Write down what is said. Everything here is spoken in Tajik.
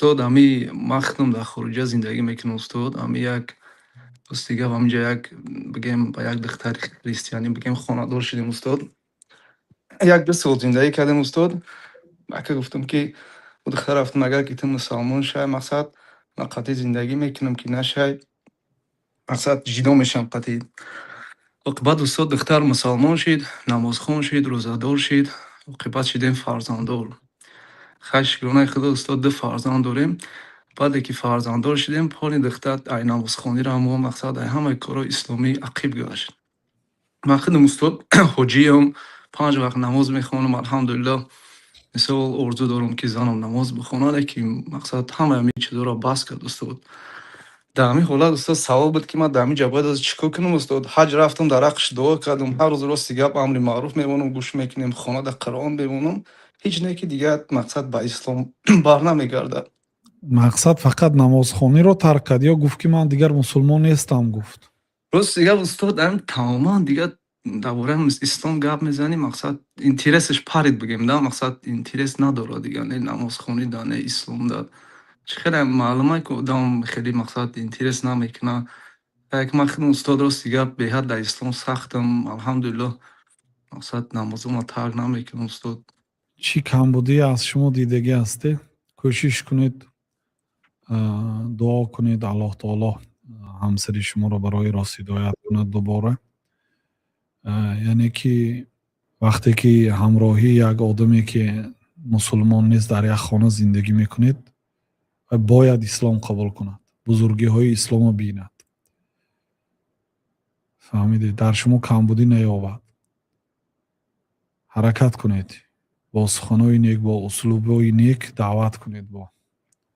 Устод, ами ман худам дар хориҷа зиндагӣ мекунам, устод. Ами як рости гап, ҳаминҷа як, бигем, ба як духтари христианӣ, бигем, хонадор шудем, устод. 1-2 сол зиндагӣ кардем, устод. Ака, гуфтам, ки ӯ духтар рафтам, агар ки ту мусалмон шавӣ, мақсад, ман қатъӣ зиндагӣ мекунам, ки нашавӣ, мақсад, ҷидо мешавам қатъӣ. Оқибат, устод, духтар мусалмон шид, намозхон шид, рӯзадор шид. Оқибат шидем фарзанддор. Хай, шукронаи Худо, устод, ду фарзанд дорем. Баъде ки фарзанддор шидем, поли духтар ай намозхониро мо, мақсад, ай ҳамаи корҳои исломӣ ақиб гашт. Ман худам, устод, ҳоҷиям, панҷ вақт намоз мехонам, алҳамдулиллоҳ. Мисол, орзу дорам, ки занам намоз бихонад, лекин, мақсад, ҳамаи ҳамин чизҳоро бас кард, устод. Дар ҳамин ҳолат, устод, савол буд, ки ман дар ҳамин ҷа бояд чӣ кор кунам, устод? Ҳаҷ рафтам, дар ҳаққаш дуо кардам, ҳар рӯз, рости гап, амри маъруф мемонам, гӯш мекунем, хона дар Қуръон мемонам. Ҳеҷ не, ки дигар, мақсад, ба ислом бар намегардад. Мақсад, фақат намозхониро тарк кард ё гуфт, ки ман дигар мусулмон нестам, гуфт? Рости гап, устод, ҳамин тамоман дигар дар бораи ислом гап мезанӣ, мақсад, интересаш парид, бигем да, мақсад, интерес надорад дигар, не намозхонӣ да, не ислом да. Чӣ хеле маълума, ки одам хеле, мақсад, интерес намекунад. Як ман худам, устод, рости гап, беҳад дар ислом сахтам, алҳамдулиллоҳ, мақсад, намозома тарк намекунам, устод. Чӣ камбудӣ аз шумо дидагӣ ҳастед? Кӯшиш кунед, дуо кунед, Аллоҳ таоло ҳамсари шуморо барои рост ҳидоят кунад дубора. Яъне ки вақте ки ҳамроҳии як одаме, ки мусулмон нест, дар як хона зиндагӣ мекунед, бояд ислом қабул кунад, бузургиҳои исломро бинад, фаҳмидед, дар шумо камбудӣ наёбад. Ҳаракат кунед, бо суханҳои нек, бо услубҳои нек даъват кунед. Бо